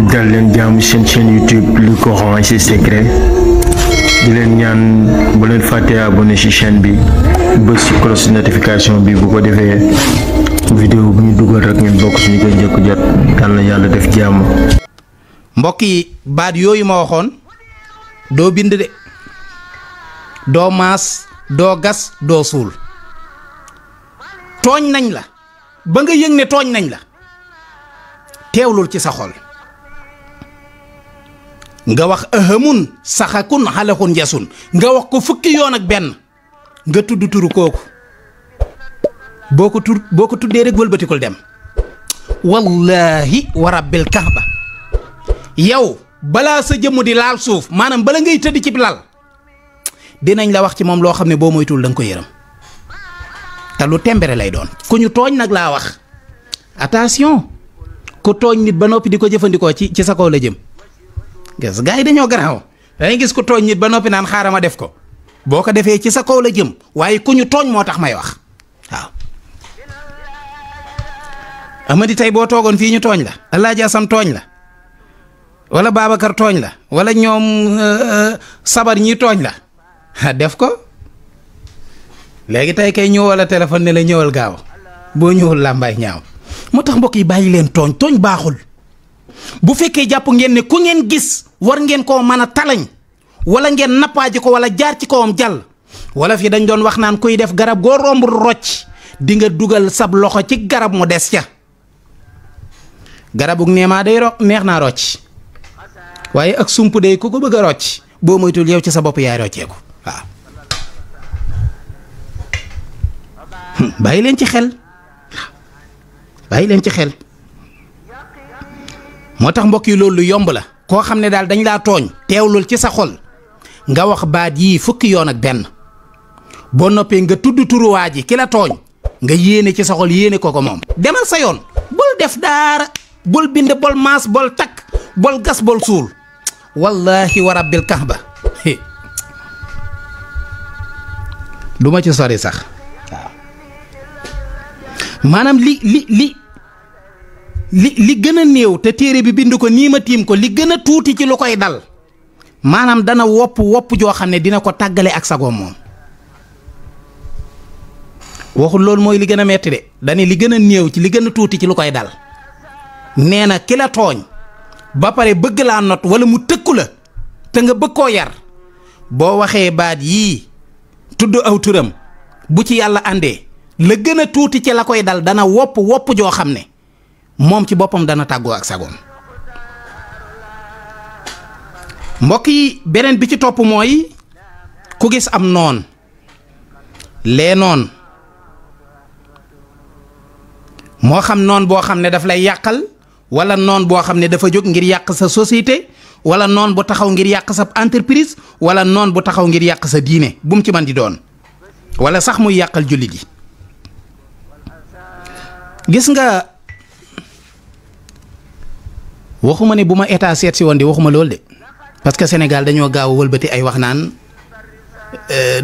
dal leen jaamu seen chaîne YouTube Le Coran et ses secrets di leen ñaan bu leen fàtte abonné ci chaîne bi bës ci cloche notification bi bu ko defee vidéo bu ñu dugal rek ngeen bokk suñu koy njëkk jot yal na yàlla def jàmm. mbokk yi baat yooyu ma waxoon doo bind de doo maas doo gas doo suul tooñ nañ la ba nga yëg ne tooñ nañ la teewlul ci sa xol nga wax ahamun saxakun xalaxun jasun nga wax ko fukki yoon ak benn nga tudd turu kooku boo ko tuddee rek wëlbatikul dem wallahi wa rabbil kaaba yow balaa sa jëmm di laal suuf maanaam bala ngay tëdd ci lal dinañ la wax ci moom loo xam ne boo moytul da nga ko yërëm te lu tembere lay doon ku ñu tooñ nag laa wax attention ku tooñ nit ba noppi di ko jëfandikoo ci sa kaw la jëm gis gars yi dañoo garaaw dangay gis ku tooñ nit ba noppi naan xaaral ma def ko boo ko defee ci sa kaw la jëm waaye ku ñu tooñ moo tax may wax waaw. Amady tey boo toogoon fii ñu tooñ la Alaaji Asam tooñ la wala Babacar tooñ la wala ñoom sabar ñi tooñ la def ko léegi tey kay ñëw wala téléphone ne la ñëwal gaaw boo ñëwul làmbaay ñaaw moo tax mbokk yi bàyyi leen tooñ baaxul bu fekkee jàpp ngeen ne ku ngeen gis war ngeen koo mën a talañ wala ngeen nappaaji ko wala jaar ci kawam jàll wala fi dañ doon wax naan kuy def garab goo romb rocc di nga dugal sab loxo ci garab mu des ca garabug neemaa day neex naa rocc waaye ak sump day ku ko bëgg a rocc boo moytul yow ci sa bopp yaay rocceeku waaw bàyyi leen ci xel bàyyi leen ci xel moo tax mbokk yi loolu lu yomb la koo xam ne daal dañ laa tooñ teewlul ci sa xol nga wax baat yii fukki yoon ak benn boo noppee nga tudd turuwaa ji ki la tooñ nga yéene ci sa xol yéene ko moom demal sa yoon bul def daara bul bind bol maas bol takk bol gas bol suul wallahi wa rabbil kahba du ma ci sori sax waaw maanaam li gën a néew te téere bi bind ko nii ma tiim ko li gën a tuuti ci lu koy dal maanaam dana wopp joo xam ne dina ko tàggale ak sagoom moom waxul loolu mooy li gën a metti de dani li gën a néew ci li gën a tuuti ci lu koy dal nee na ki la tooñ ba pare bëgg laa not wala mu tëkku la te nga bëgg koo yar boo waxee baat yii tudd aw turam bu ci yàlla àndee la gën a tuuti ci la koy dal dana wopp joo xam ne moom ci boppam dana tàggoo ak sagoom mbokk yi beneen bi ci topp mooy ku gis am noon lee noon moo xam noon boo xam ne daf lay yàqal wala noon boo xam ne dafa jóg ngir yàq sa société wala noon bu taxaw ngir yàq sa entreprise wala noon bu taxaw ngir yàq sa diine bu mu ci man di doon wala sax muy yàqal jullit yi gis nga waxuma ne bu ma état seet si woon di waxuma loolu de parce que Sénégal dañoo gaaw a wëlbati ay wax naan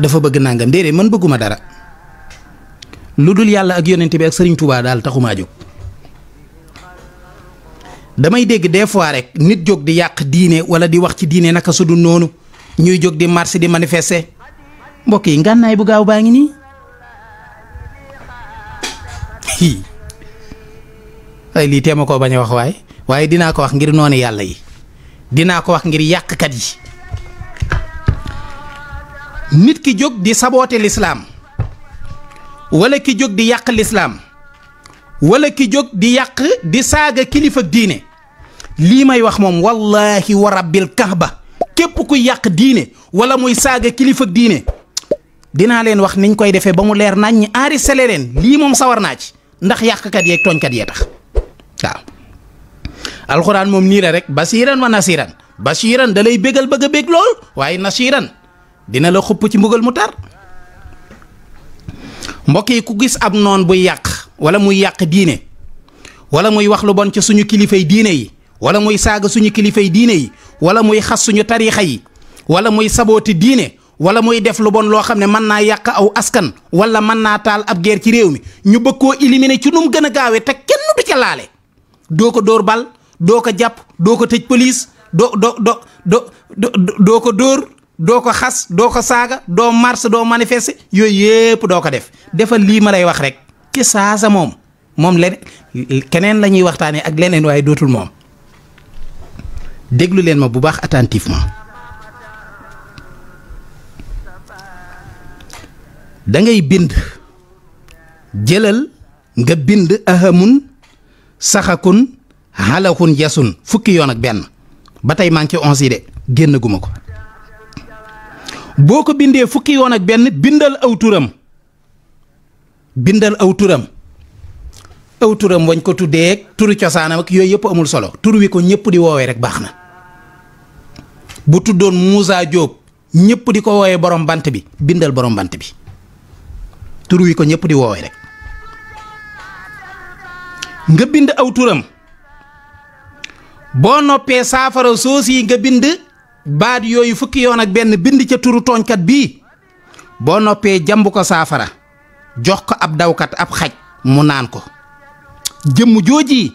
dafa bëgg nangam déedéet man bëgguma dara lu dul yàlla ak yonent bi ak Serigne Touba daal taxumaa jóg damay dégg des fois rek nit jóg di yàq diine wala di wax ci diine naka su dul noonu ñuy jóg di marché di manifester mbokk yi ngànnaay bu gaaw baa ngi nii ay lii teema koo bañ a wax waaye dinaa ko wax ngir noonu yàlla yi dinaa ko wax ngir yàqkat yi nit ki jóg di saboote lislaam wala ki jóg di yàq lislaam wala ki jóg di yàq di saaga kilifa diine lii may wax moom wallahi wa rabbil kahba képp ku yàq diine wala muy saaga kilifa diine dinaa leen wax niñ koy defee ba mu leer nañ ñi enregistré leen lii moom sawar naa ci ndax yàqkat yeeg tooñkat yee tax waaw alxuraan moom nii la rek basiiran wa nasiiran basiiran da lay bégal bëgg a bég lool waaye nasiiran dina la xupp ci mbugal mu tar mbokk yi ku gis ab noon buy yàq wala muy yàq diine wala muy wax lu bon ci suñu kilifay diine yi wala muy saaga suñu kilifay diine yi wala muy xas suñu tariixa yi wala muy sabooti diine wala muy def lu bon loo xam ne mën naa yàq aw askan wala mën naa taal ab guerre ci réew mi ñu bëgg koo éliminer ci nu mu gën a gaawee te kenn du ca laale doo ko dóor bal doo ko jàpp doo ko tëj police doo ko dóor doo ko xas doo ko saaga doo marche doo manifester yooyu yépp doo ko def defal lii ma lay wax rek ci saasa moom leneen keneen la ñuy waxtaanee ak leneen waaye dootul moom. déglu leen ma bu baax attentivement da ngay bind jëlal nga bind ahamun saxakun xalaxun yasun fukki yoon ak benn ba tey maa ngi ci 11 yi de génn guma ko boo ko bindee fukki yoon ak benn bindal aw turam wañ ko tuddee turu cosaanam ak yooyu yëpp amul solo tur wi ko ñëpp di woowee rek baax na bu tuddoon Moussa Diop ñëpp di ko woowee borom bant bi bindal borom bant bi tur wi ko ñëpp di woowee rek nga bind aw turam boo noppee saafara soos yi nga bind baat yooyu fukki yoon ak benn bind ca turu tooñkat bii boo noppee jàmb ko saafara jox ko ab dawkat ab xaj mu naan ko jëmm jooji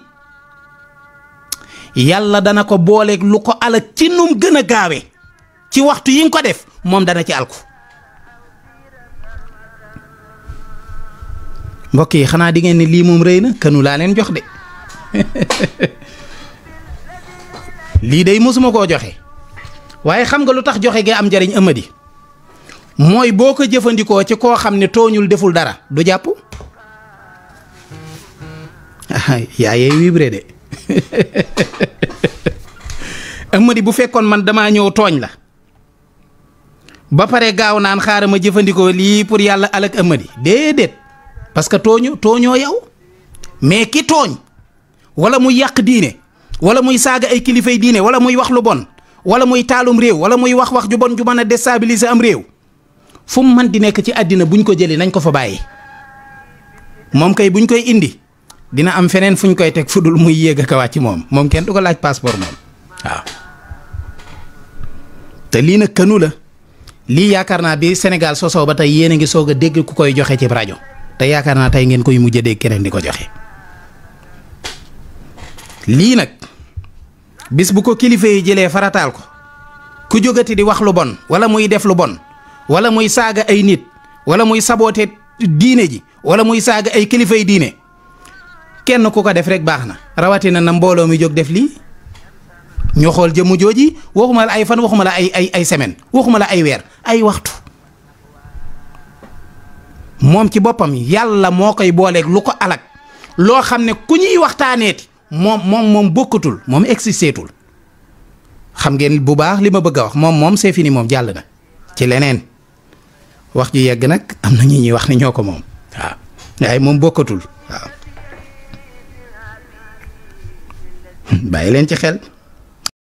yàlla dana ko booleeg lu ko alak ci num gën a gaawe ci waxtu yi nga ko def moom dana ci alku mbokk yi xanaa di ngeen ni lii moom rëy na kanu laa leen jox de lii day mosuma koo joxe waaye xam nga lu tax joxe gi am njariñ amadi mooy boo ko jëfandikoo ci koo xam ne tooñul deful dara du jàpp yaayee vibré de amadi bu fekkoon man damaa ñëw tooñ la ba pare gaaw naan xaaral ma jëfandikoo lii pour yàlla alak amadi déedéet parce que tooñoo yow mais ki tooñ wala muy yàq diine wala muy saaga ay kilifay diine wala muy wax lu bon wala muy taalum réew wala muy wax ju bon ju mën a déstabiliser am réew fu mu mën di nekk ci àddina buñ ko jëlee nañ ko fa bàyyi moom kay buñ koy indi dina am feneen fuñ koy teg fudul muy yéeg ak a wàcc moom kenn du ko laaj passeport moom waaw. te lii nag kënu la lii yaakaar naa bi Sénégal sosoo ba tey yéen a ngi soog a dégg ku koy joxe ci rajo te yaakaar naa tey ngeen koy mujj a dégg keneen di ko joxe lii nag. bis bu ko kilifa yi jëlee farataal ko ku jógati di wax lu bon wala muy def lu bon wala muy saaga ay nit wala muy saboote diine ji wala muy saaga ay kilifa yi diine kenn ku ko def rek baax na rawatina na mbooloo mi jóg def lii ñu xool jëmu jooji waxuma la ay fan waxuma la ay semaine waxuma la ay weer ay waxtu moom ci boppam yàlla moo koy booleeg lu ko alak loo xam ne ku ñuy waxtaaneeti moom bokkatul moom existeetul xam ngeen bu baax li ma bëgg a wax moom c'est fini moom jàll na ci leneen wax ju yegg nag am na ñuy wax ni ñoo ko moom waaw waaye moom bokkatul waaw bàyyi leen ci xel.